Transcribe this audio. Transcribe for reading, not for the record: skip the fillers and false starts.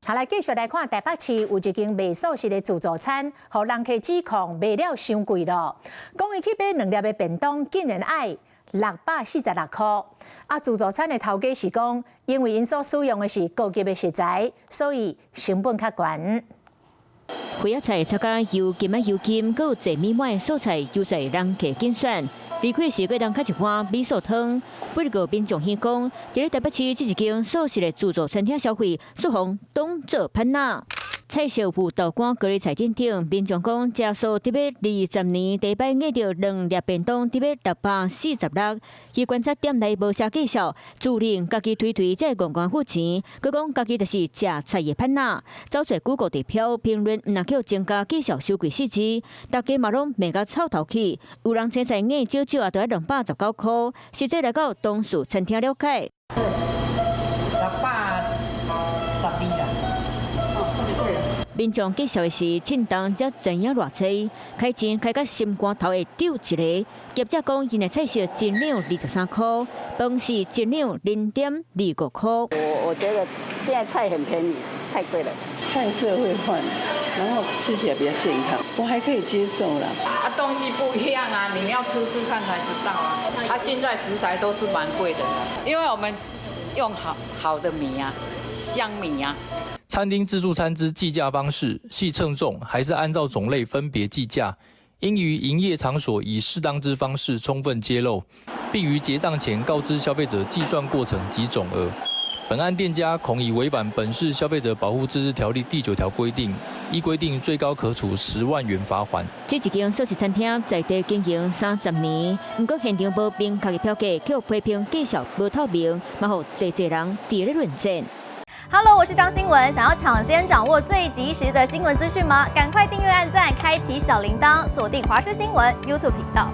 好，來繼續來看台北市有一間賣素食的自助餐，予人客指控賣了傷貴囉。講伊去買兩粒的便當，竟然愛646塊。啊，自助餐的頭家是講，因為𪜶所使用的是高級的食材，所以成本較懸。花仔菜插甲油甘仔油甘，閣有濟米滿的素菜，由在人客揀選。離開時，閣當較一碗米素湯。不過民眾耳講，佇咧台北市這一間素食的自助餐廳消費，煞予當做盤仔。菜色有豆乾、高麗菜等等。民眾講，食素得欲20年，第一擺餓著兩粒便當得欲646。伊觀察店內無寫介紹，自認家己推推才會戇戇付錢。閣講家己就是食菜的盤仔。走做 Google 地標評論，毋若叫增加介紹收貴四字，大家嘛攏罵甲臭頭去。有人青菜餓少少也著愛219塊，實際來到當事餐廳了解。612啦。民眾介紹的是凊重才知影偌濟，開錢開甲心肝頭會丟一个。業者講，𪜶的菜色一兩23塊，飯是一兩0.25塊。我覺得現在菜很便宜，太貴了。菜色會換，然後吃起來比較健康，我還可以接受啦。啊，東西不一樣啊，你要吃吃看才知道啊。啊，現在食材都是蠻貴的，因為我們用好好的米啊，香米啊。餐廳自助餐之計價方式係稱重還是按照種類分別計價，應於營業場所以適當之方式充分揭露，並於結賬前告知消費者計算過程及總額。本案店家恐已違反本市消費者保護自治條例第9條規定，依規定最高可處10萬元罰鍰。這一間素食餐廳在地經營30年，毋過現場無明確的標價，予批評介紹無透明，嘛予濟濟人佇咧論戰。 Hello，我是張新聞。想要搶先掌握最及時的新聞資訊嗎？趕快訂閱、按讚、開啟小鈴鐺，鎖定華視新聞 YouTube 頻道。